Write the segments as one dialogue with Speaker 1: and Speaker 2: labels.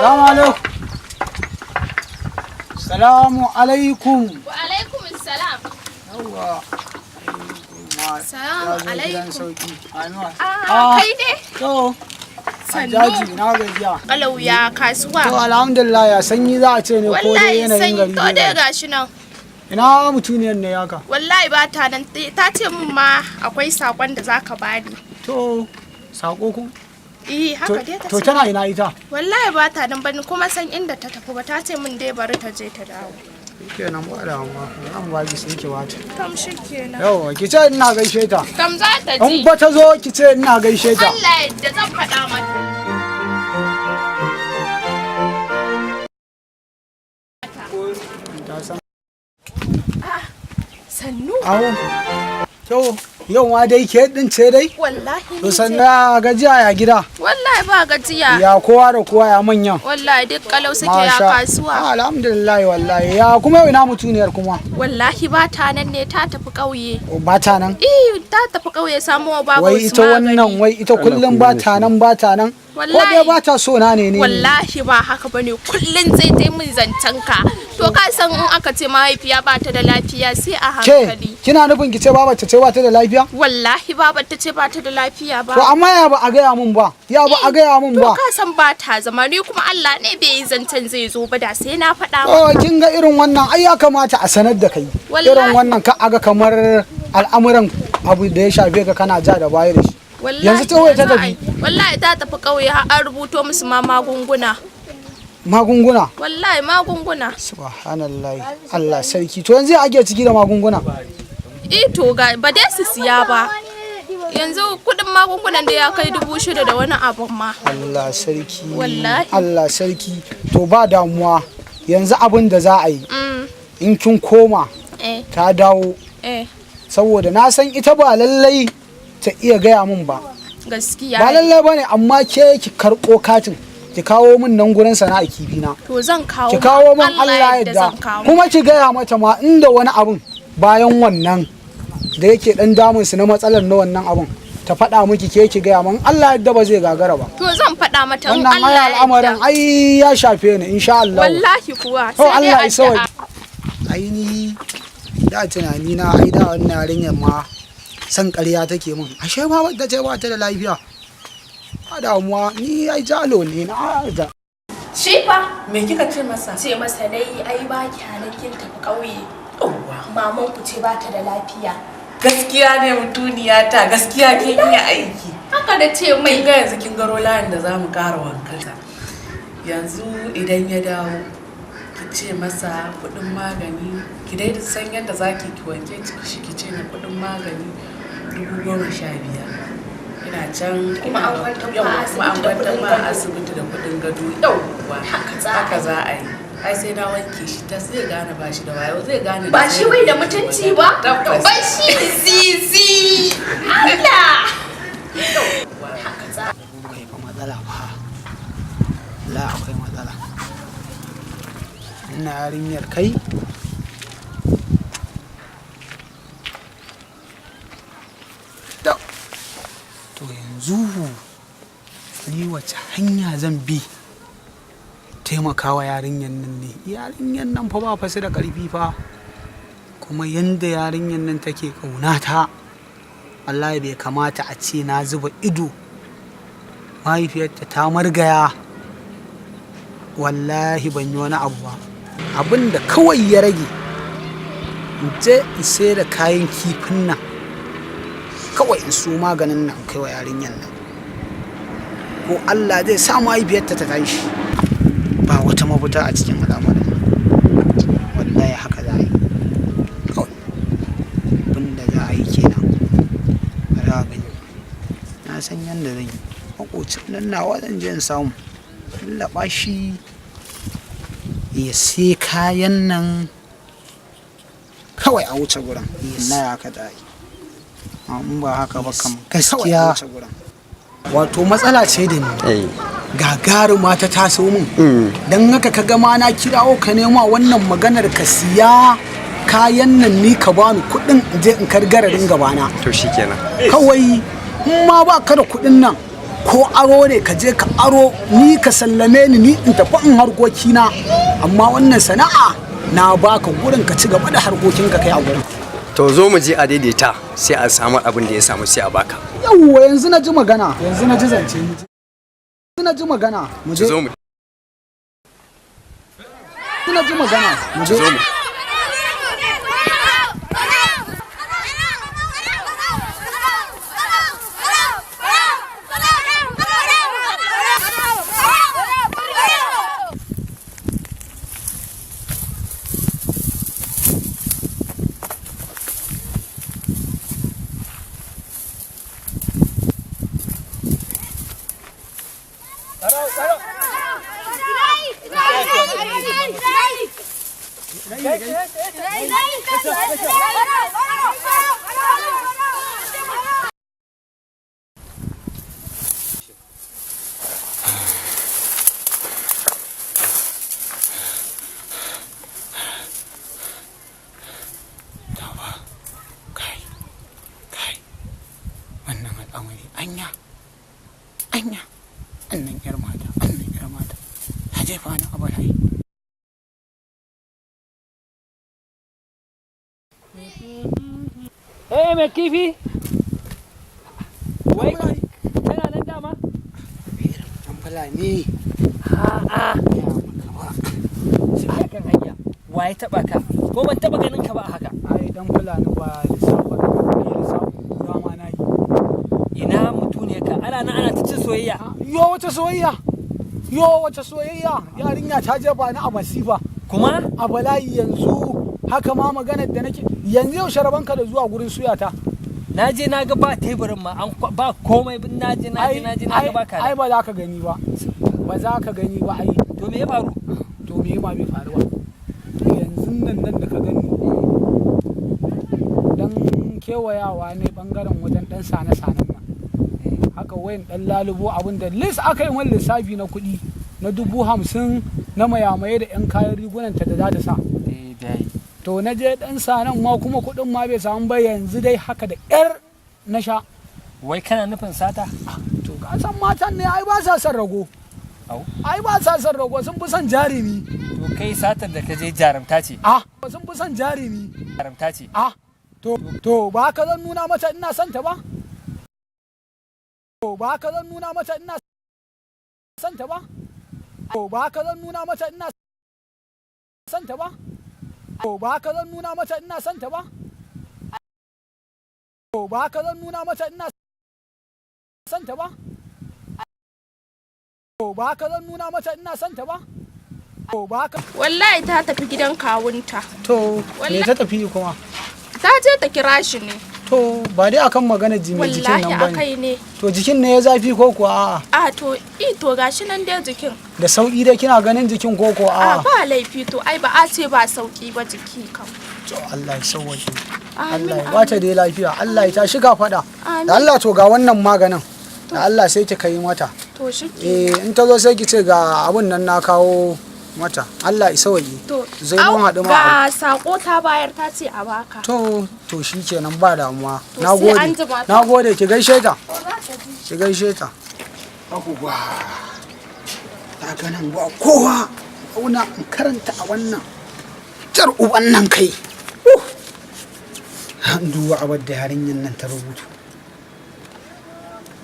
Speaker 1: Salamu alaikum. Salamu alaikum.
Speaker 2: Wa alaikum salam.
Speaker 1: Yawwa.
Speaker 2: Salamu
Speaker 1: Ya zo gidan
Speaker 2: alaikum.
Speaker 1: sauki. Anuwa.
Speaker 2: Ah, kai ne?
Speaker 1: To.
Speaker 2: Sannu.
Speaker 1: Jaji na gajiya.
Speaker 2: Kalau ya kasuwa.
Speaker 1: To, alhamdulillah, ya sanyi za a ce ne ko dai
Speaker 2: Wallahi
Speaker 1: yanayin
Speaker 2: sanyi
Speaker 1: gari.
Speaker 2: to dai gashi nan.
Speaker 1: Ina mutuniyar ne haka?
Speaker 2: Wallahi ba ta nan, ta ce mun ma akwai sakon da zaka bani.
Speaker 1: To, sako ku?
Speaker 2: Eh,
Speaker 1: To,
Speaker 2: haka dai ta
Speaker 1: to
Speaker 2: ce.
Speaker 1: tana ina ita?
Speaker 2: Wallahi ba ta nan, bani kuma san inda ta tafi ba, ta ce mun dai bari ta je ta dawo.
Speaker 1: Kenan ba da amma an ba ki sai ki bata.
Speaker 2: Kam shikenan.
Speaker 1: Yawwa, ki ce ina gaishe ta.
Speaker 2: Kam za ta ji.
Speaker 1: In ba ta zo, ki ce ina gaishe ta.
Speaker 2: Allah yadda, zan faɗa mata.
Speaker 1: Ta san.
Speaker 2: Sannu.
Speaker 1: Awo. To, yau ma dai ke din ce dai?
Speaker 2: Wallahi
Speaker 1: To
Speaker 2: ni ce.
Speaker 1: sannan gajiya, ya gida?
Speaker 2: Wallahi ba gajiya.
Speaker 1: Ya kowa da kowa, ya manyan?
Speaker 2: Wallahi duk kalau suke, ya
Speaker 1: Masha.
Speaker 2: kasuwa?
Speaker 1: Ah, alhamdulillah wallahi. Ya kuma yau ina mutuniyar kuma?
Speaker 2: Wallahi ba ta nan ne, ta tafi ƙauye.
Speaker 1: Oh, ba ta nan?
Speaker 2: Eh, ta tafi ƙauye samo babu
Speaker 1: Wai
Speaker 2: wasu
Speaker 1: ita wannan
Speaker 2: magani.
Speaker 1: wai ita kullum ba ta nan, ba ta nan. Ko dai
Speaker 2: Wallahi.
Speaker 1: ba ta so na ne ne?
Speaker 2: Wallahi ba haka bane, kullun sai dai mun zancen ka. To ka san in aka ce mahaifiya ba ta da lafiya sai a
Speaker 1: Ke,
Speaker 2: hankali.
Speaker 1: kina nufin ki ce babar ta ce ba ta da lafiya?
Speaker 2: Wallahi babar ta ce ba ta da lafiya ba.
Speaker 1: To amma ya ba a gaya mun ba. Ya ba a gaya mun
Speaker 2: To
Speaker 1: ba.
Speaker 2: ka san ba ta zama, ni kuma Allah ne bai yi zancen zai zo ba, da sai na faɗa
Speaker 1: Oh,
Speaker 2: maka.
Speaker 1: kin ga irin wannan ai ya kamata a sanar da kai.
Speaker 2: Wallahi.
Speaker 1: Irin wannan ka aga kamar al'amuran abu da ya shafe ka kana ja da baya da shi.
Speaker 2: Wallahi
Speaker 1: Yanzu ta waye ta
Speaker 2: ya za a
Speaker 1: tafi?
Speaker 2: yi? Wallahi ta tafi ƙauye har an rubuto musu ma magunguna.
Speaker 1: Magunguna.
Speaker 2: Wallahi magunguna.
Speaker 1: Subhanallah. Allah sarki. To yanzu ya ake ciki da magunguna?
Speaker 2: Eh, to ga ba dai su siya ba. Yanzu kuɗin magungunan da ya kai 6,000 da wani abun ma.
Speaker 1: Allah sarki.
Speaker 2: Wallahi.
Speaker 1: Allah sarki. To ba damuwa. Yanzu abin da za a yi. In kin koma ta dawo. Saboda na san ita ba lallai ta iya gaya min ba.
Speaker 2: Gaskiya.
Speaker 1: Ba
Speaker 2: Ne.
Speaker 1: lallai bane, amma ke ki karɓo katin. Ki kawo min nan gurin sana'a kifi na.
Speaker 2: To zan kawo.
Speaker 1: Ki kawo min, Allah
Speaker 2: yadda
Speaker 1: yadda.
Speaker 2: zan kawo.
Speaker 1: Kuma ki gaya mata ma inda wani abun bayan wannan da yake dan damun su na matsalar na wannan abun, ta faɗa miki, ke ki gaya min, Allah yadda ba zai gagara ba.
Speaker 2: To zan faɗa mata in
Speaker 1: Wannan ai
Speaker 2: Allah
Speaker 1: al'amarin
Speaker 2: yadda.
Speaker 1: ai ya shafe ni insha Allah.
Speaker 2: Wallahi kuwa
Speaker 1: Oh,
Speaker 2: sai dai
Speaker 1: Allah ya sauke.
Speaker 2: addu'a.
Speaker 1: Ai ni da tunani na ai da wannan yarinyar ma san ƙarya take min, ashe ba wadda ce ba ta da lafiya. Ba damuwa, ni ai jalo ne na da
Speaker 2: Shi fa
Speaker 3: Me kika ce masa?
Speaker 2: ce masa dai ai ba ki kin tafi ƙauye.
Speaker 3: Yawwa.
Speaker 2: Maman ku ce ba ta da lafiya.
Speaker 3: Gaskiya ne mutuniya ta, gaskiya kin iya aiki.
Speaker 2: Haka da ce mai.
Speaker 3: Kin ga yanzu kin garo layin da zamu ƙara wankansa. Yanzu idan ya dawo ki ce masa kuɗin magani, ki dai san yadda zaki ki wanke shi, ki ce na kuɗin magani 15,000. Ina can
Speaker 2: Kuma an kwantar ma
Speaker 3: Yawwa, kuma an
Speaker 2: asibiti da
Speaker 3: kwantar
Speaker 2: kuɗin
Speaker 3: ma
Speaker 2: gado.
Speaker 3: asibiti da kuɗin gado. Yawwa.
Speaker 2: Haka za a
Speaker 3: Haka za a yi. Ai sai na wanke shi ta zai gane ba shi da wayo, zai gane
Speaker 2: Ba shi bai da mutunci ba.
Speaker 3: Tabbas.
Speaker 2: Ba shi zizi. Allah. Haka za a
Speaker 1: Akwai fa matsala fa. La, akwai matsala. Ina yarinyar kai. To yanzu ni wace hanya zan bi taimakawa yarinyar nan ne? Yarinyar nan fa ba fa su da ƙarfi fa. Kuma yanda yarinyar nan take ƙaunata, wallahi bai kamata a ce na zuba ido mahaifiyarta ta margaya, wallahi ban yi wani abu ba. Abin da kawai ya rage, in je in sai da kayan kifin nan kawai in so maganin nan kai wa yarinyar nan, ko Allah zai sa mahaifiyarta ta tashi. Ba wata mafita a cikin al'amarin nan, wallahi haka za a yi kawai. Abin da za a yi kenan, ba za a gani. Na san yadda zan yi, makocin nan nawa zan je in samu lallaɓa shi ya sai kayan nan kawai a wuce gurin. Na haka da yi, in ba haka ba kam gaskiya wato matsala ce da ni gagaruma ta taso min. Don haka ka gama na kirawo ka nema wannan maganar ka siya kayan nan, ni ka bani kuɗin in je in kargararin gabana.
Speaker 4: To shikenan.
Speaker 1: Kawai in ma ba ka da kuɗin nan Ko aro ne ka je ka aro, ni ka sallame ni, ni in tafi in harkokina. Amma wannan sana'a na baka gurin ka ci gaba da harkokinka kai a gurin.
Speaker 4: To zo mu je a daidaita, sai a samu abin da ya samu sai a baka.
Speaker 1: Yawwa, yanzu na ji magana, yanzu na ji zance, yanzu na ji magana. Mu je.
Speaker 4: Zo mu.
Speaker 1: Yanzu na ji magana, mu je.
Speaker 4: Zo mu.
Speaker 1: Kai, kai, wannan al'amari anya, anya, annan yar mata, annan yar mata ta jefa ni a bala'i.
Speaker 5: Eh, mai kifi? Wai, tana nan dama?
Speaker 1: Dan fulani.
Speaker 5: A'a. Sai kan hanya. Waye taba ka? Ko ban taba ganin ka ba a haka?
Speaker 1: Ai dan fulani, ba lissafa ne, lissafin kura ma na yi.
Speaker 5: Ina mutune ka? Ana nan ana ta cin soyayya.
Speaker 1: Yo, wace soyayya? Yo, wace soyayya? Yarinya ta jefa ni a masifa.
Speaker 5: Kuma?
Speaker 1: A bala'i. Yanzu haka ma maganar da nake yanzu, yau sharabanka da zuwa gurin suyata?
Speaker 5: Na je na ga ba teburin ma an ba komai, na je na je na je na ga ba ka.
Speaker 1: Ai ba za ka gani ba, ba za ka gani ba ai.
Speaker 5: To me ya faru?
Speaker 1: To me ma bai faru ba? Yanzu nan nan da ka gani, dan kewayawa ne bangaren wajen dan sane-sanen nan haka, wayan dan lalubo abin da lis aka yi wani lissafi na kuɗi na 50,000 na mayamaye da 'yan kayan rigunanta da za ta sa.
Speaker 5: Eh dai.
Speaker 1: To na je dan sanen ma kuma kuɗin ma bai samu ba. Yanzu dai haka da ƙyar na sha.
Speaker 5: Wai kana nufin sata?
Speaker 1: To ka san matan ne ai ba sa son rago.
Speaker 5: Au.
Speaker 1: Ai ba sa son rago, sun fi son jarumi.
Speaker 5: To kai satar da ka je jarumta ce.
Speaker 1: Ah, sun fi son jarumi.
Speaker 5: Jarumta ce.
Speaker 1: Ah, to ba ka zan nuna mata ina son ta ba? To ba ka zan nuna mata ina son ta ba? To ba ka zan nuna mata ina son ta ba? To ba ka zan nuna mata ina son ta ba? To ba ka zan nuna mata ina son ta ba? To ba ka zan nuna mata ina son ta ba? To ba ka
Speaker 2: Wallahi ta tafi gidan kawunta.
Speaker 1: To me ta tafi kuma?
Speaker 2: Ta je ta kira shi ne.
Speaker 1: To ba dai akan magana jini jikin
Speaker 2: Wallahi
Speaker 1: nan bane?
Speaker 2: Akai ne.
Speaker 1: To jikin ne ya zafi ko kuwa a'a?
Speaker 2: A to i to gashi nan dai jikin.
Speaker 1: Da sauki dai kina ganin jikin ko ko
Speaker 2: A
Speaker 1: a'a?
Speaker 2: ba laifi, to ai ba a ce ba sauki ba jiki kam.
Speaker 1: To Allah ya sauwaje.
Speaker 2: Amin.
Speaker 1: Allah ya bata dai lafiya. Allah ya tashi ka faɗa.
Speaker 2: Amin.
Speaker 1: Da Allah, to ga wannan maganin. Da Allah sai ki kai mata.
Speaker 2: To shi
Speaker 1: Eh, in ta zo sai ki ce ga abun nan na kawo mata. Allah ya sauwaje.
Speaker 2: To
Speaker 1: Zai mun
Speaker 2: au,
Speaker 1: haɗu ma.
Speaker 2: ga sako ta bayar, ta ce a baka.
Speaker 1: To shikenan, ba damuwa.
Speaker 2: To,
Speaker 1: Na
Speaker 2: sai an
Speaker 1: gode.
Speaker 2: jima.
Speaker 1: Na gode, ki gaishe ta. Ki gaishe ta. Abubuwa. Ta ga nan ba kowa. Auna in karanta a wannan. Jar uban nan kai. Uh. An duba abar da yarinyar nan ta rubutu.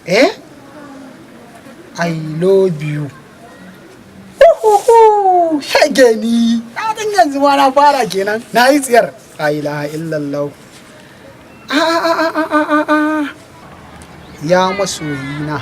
Speaker 1: Eh? I love you. Uhuhu, shage ni. Na dan yanzu ma na fara kenan. Na yi tsiyar. La ilaha illallah. A a a a a a a. Ya masoyina.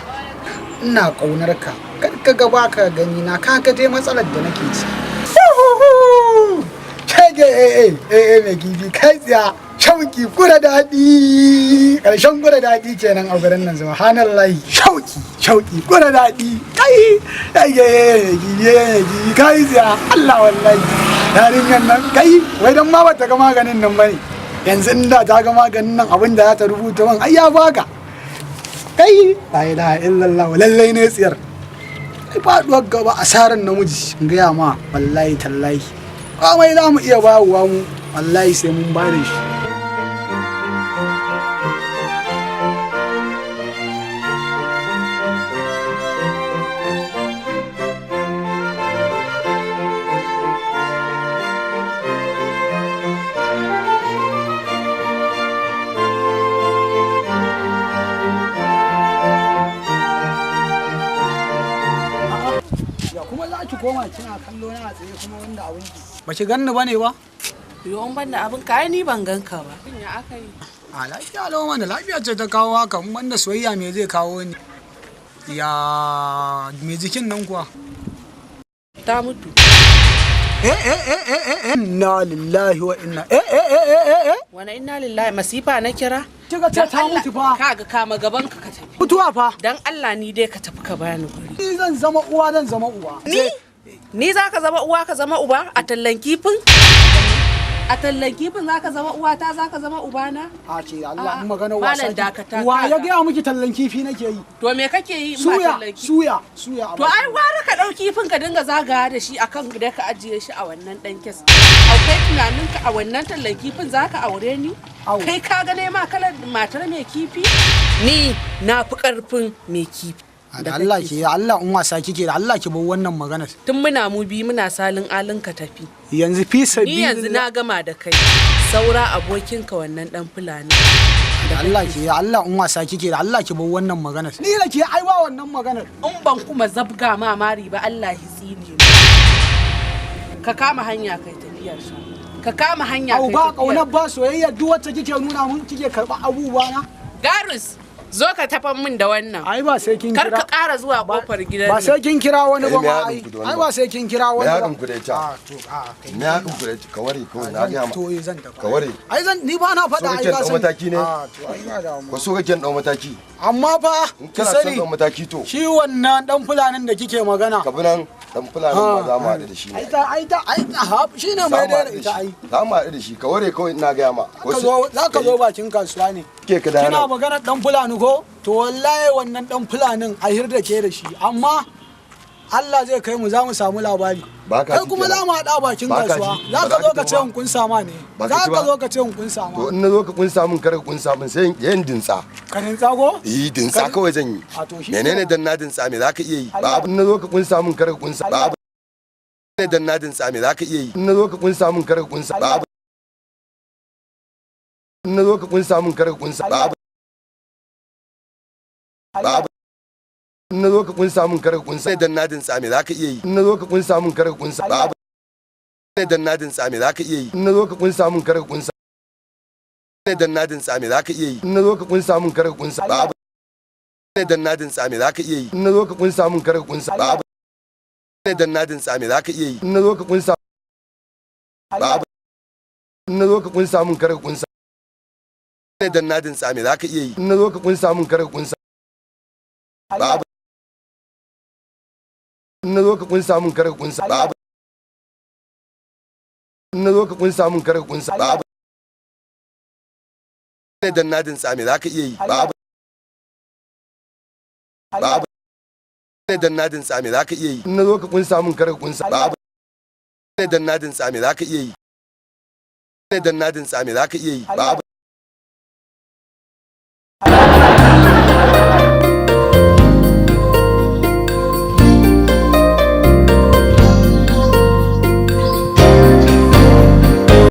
Speaker 1: Ina ƙaunar ka. Kar ka ga baka gani na, ka ga dai matsalar da nake ci. Uhuhu. Shage eh eh eh eh, mai kifi kai tsiya. Shauki gura daɗi. Ƙarshen gura daɗi kenan a gurin nan, subhanallahi. Shauki shauki gura daɗi. Kai shage eh eh mai kifi eh mai kifi kai tsiya. Allah wallahi. Yarinyar nan kai, wai dan ma bata ga maganin nan bane. Yanzu inda ta ga maganin nan, abin da za ta rubuta man ai ya baka. Kai, la ilaha illallah, lallai ne tsiyar. Ai faduwar gaba asarar namiji, in gaya ma, wallahi tallahi. Komai za mu iya bayarwa mu, wallahi sai mun ba da shi. Koma kina kallo na a tsaye kuma wanda abinki. Ba ki ganni bane ba?
Speaker 3: Yo, in ban da abin ka ai ni ban ganka ba. Ya aka yi?
Speaker 1: A lafiya lau mana, lafiya ce ta kawo haka, in banda soyayya me zai kawo ni? Ya me jikin nan kuwa?
Speaker 3: Ta mutu.
Speaker 1: Eh eh eh eh eh eh, inna lillahi wa inna eh eh eh eh eh eh.
Speaker 3: Wani inna lillahi, masifa na kira?
Speaker 1: Kika ce ta mutu fa.
Speaker 3: Kaga, kama gaban ka ka tafi.
Speaker 1: Mutuwa fa.
Speaker 3: Dan Allah ni dai ka tafi ka bani guri.
Speaker 1: Ni zan zama uwa, zan zama uwa.
Speaker 3: Ni za ka zama uwa ka zama uba a tallan kifin? A tallan kifin za ka zama uwa ta, za ka zama ubana?
Speaker 1: A ce Allah, in magana wasa.
Speaker 3: Malam, dakata.
Speaker 1: Wa ya
Speaker 3: Kaga.
Speaker 1: gaya miki tallan kifi nake yi?
Speaker 3: To me kake yi in ba
Speaker 1: Suya,
Speaker 3: tallan kifi?
Speaker 1: suya, suya.
Speaker 3: To ai gwara ka ɗau kifin ka dinga zagawa da shi akan da ka ajiye shi a wannan ɗan kes. Akwai tunanin ka a wannan tallan kifin za ka aure ni?
Speaker 1: Au.
Speaker 3: Kai ka ga nema kalar matar mai kifi? Ni na fi ƙarfin mai kifi.
Speaker 1: Da Allah ki, Allah, in wasa kike, da Allah ki bar wannan maganar.
Speaker 3: Tun muna mu biyu muna salin alin, ka tafi.
Speaker 1: Yanzu fi
Speaker 3: Ni yanzu
Speaker 1: sabilillah.
Speaker 3: na gama da kai. Saura abokinka wannan ɗan Fulani.
Speaker 1: Da Allah ki, Allah, in wasa kike, da Allah ki bar wannan maganar. Ni da ke ai ba wannan maganar.
Speaker 3: In ban kuma zabga ma mari ba, Allah ya tsine mu. Ka kama hanya kai tafiyar sa. Ka kama hanya
Speaker 1: Au
Speaker 3: kai
Speaker 1: ba
Speaker 3: tafiyar.
Speaker 1: kaunar ba soyayya duk wacce kike nuna mun kike karba abubuwa na.
Speaker 3: Garus, zo ka tafan min da wannan.
Speaker 1: Ai ba sai kin
Speaker 3: Kar
Speaker 1: kira.
Speaker 3: ka ƙara zuwa kofar gidan
Speaker 1: Ba
Speaker 3: nan.
Speaker 1: sai kin kira wani
Speaker 6: Kai,
Speaker 1: ba
Speaker 6: me
Speaker 1: ma
Speaker 6: haɗin
Speaker 1: ai.
Speaker 6: ku da wannan?
Speaker 1: Ai ba sai kin kira wani
Speaker 6: Me
Speaker 1: ba.
Speaker 6: haɗin ku da ita?
Speaker 1: A to a kai.
Speaker 6: Me haɗin ku da ita? Ka ware kawai, na gaya ma.
Speaker 1: To eh, zan tafi.
Speaker 6: Ka ware.
Speaker 1: Ai zan, ni ba na faɗa
Speaker 6: So
Speaker 1: ai
Speaker 6: kake
Speaker 1: ka
Speaker 6: ɗau
Speaker 1: sani.
Speaker 6: mataki ne?
Speaker 1: A to ai ba damuwa.
Speaker 6: Ko so kake ɗau mataki?
Speaker 1: Amma fa
Speaker 6: In
Speaker 1: ki
Speaker 6: kana son
Speaker 1: sani
Speaker 6: ɗau mataki to
Speaker 1: shi wannan dan fulanin da kike magana.
Speaker 6: ka bi nan dan Fulanin ma za mu haɗu da shi ne.
Speaker 1: Ai ta ai ta ai ta ha shi ne
Speaker 6: Za
Speaker 1: mai
Speaker 6: mu
Speaker 1: da
Speaker 6: haɗu da
Speaker 1: ita
Speaker 6: shi.
Speaker 1: ai.
Speaker 6: Za mu haɗu da shi, ka ware kawai, ina gaya ma.
Speaker 1: Ka zo, za ka zo bakin kasuwa ne.
Speaker 6: Ke ka da
Speaker 1: Kina
Speaker 6: nan.
Speaker 1: magana dan Fulani ko? To wallahi wannan dan Fulanin a hir da ke da shi, amma Allah zai kai mu za mu samu labari.
Speaker 6: Ba ka
Speaker 1: Kai
Speaker 6: ji
Speaker 1: kuma
Speaker 6: kenan.
Speaker 1: za mu haɗa bakin
Speaker 6: Ba ka
Speaker 1: kasuwa.
Speaker 6: ji.
Speaker 1: Za
Speaker 6: Ba
Speaker 1: ka
Speaker 6: za
Speaker 1: zo
Speaker 6: ka
Speaker 1: ka
Speaker 6: ji
Speaker 1: ce
Speaker 6: ba.
Speaker 1: in kun sama ne.
Speaker 6: Ba ka
Speaker 1: Za
Speaker 6: ji
Speaker 1: ka
Speaker 6: ba.
Speaker 1: zo ka ce in kun sama.
Speaker 6: To in na zo ka kunsa min, kar ka kunsa min, sai yin dintsa.
Speaker 1: Ka rintsa ko?
Speaker 6: Eh, dintsa kawai zan yi.
Speaker 1: A to shi
Speaker 6: Menene
Speaker 1: kenan.
Speaker 6: dan na dintsa, me za ka iya yi? Ba abin na zo ka kunsa min, kar ka kunsa ba abin ne dan na dintsa, me za ka iya yi? In na zo ka kunsa min, kar ka kunsa ba abin in na zo ka kunsa min, kar ka kunsa ba abin ba abin in na zo ka kunsa min, kar ka kunsa dan na dintsa, me za ka iya yi? In na zo ka kunsa min, kar ka kunsa ba abin ne dan na dintsa, me za ka iya yi? In na zo ka kunsa min, kar ka kunsa ne dan na dintsa, me za ka iya yi? In na zo ka kunsa min, kar ka kunsa ba abin ne dan na dintsa, me za ka iya yi? In na zo ka kunsa min, kar ka kunsa ba abin ne dan na dintsa, me za ka iya yi? In na zo ka kunsa ba abin in na zo ka kunsa min, kar ka kunsa ne dan na dintsa, me za ka iya yi? In na zo ka kunsa min, kar ka kunsa ba abin in na zo ka kunsa min, kar ka kunsa ba abin in na zo ka kunsa min, kar ka kunsa ba abin ne dan na dintsa, me za ka iya yi? Ba abin ba abin ne dan na dintsa, me za ka iya yi? In na zo ka kunsa min, kar ka kunsa ba abin ne dan na dintsa, me za ka iya yi? Ne dan na dintsa, me za ka iya yi? Ba abin